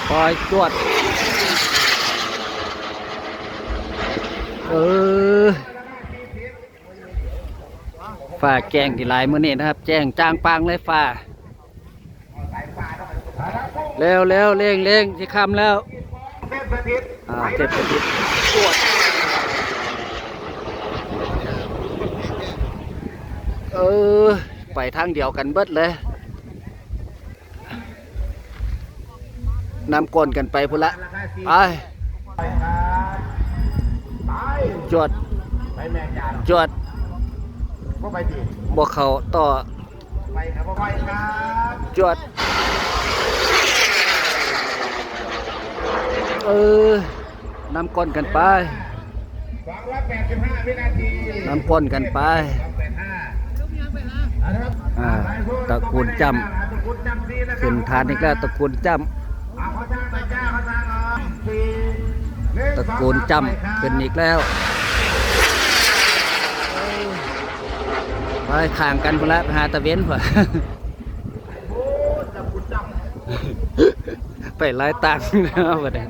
ປ່ອຍຈວດ ເອີ ຟ້າແຈ້ງດີຫຼາຍມື້ນີ້ນະຄັບ ແຈ້ງຈ່າງປ່າງເລີຍຟ້າ. ເລັວໆ ເລັ່ງໆ ຊິຄ່ຳແລ້ວ ອ່າ ເທບສະຖິດ ເອີ ໄປທາງດຽວກັນເບິດເລີຍ. ນຳກ້ອນກັນໄປພຸ້ນລະ ໄປ ຈວດ ຈວດ ບໍ່ເຂົ້າຕໍ່ ຈວດ ເອີ ນຳກ້ອນກັນໄປ ນຳກ້ອນກັນໄປ ອ່າ ຕະກູນຈ້ຳ ຂຶ້ນຖານອີກແລ້ວ ຕະກູນຈ້ຳ ຕະກູນຈ້ຳ ຂຶ້ນອີກແລ້ວ ໄປຂ້າງກັນພຸ້ນລະ ໄປຫາຕາເວັນພຸ້ນ ໄປຫຼາຍຕາງແລ້ວບັດນີ້.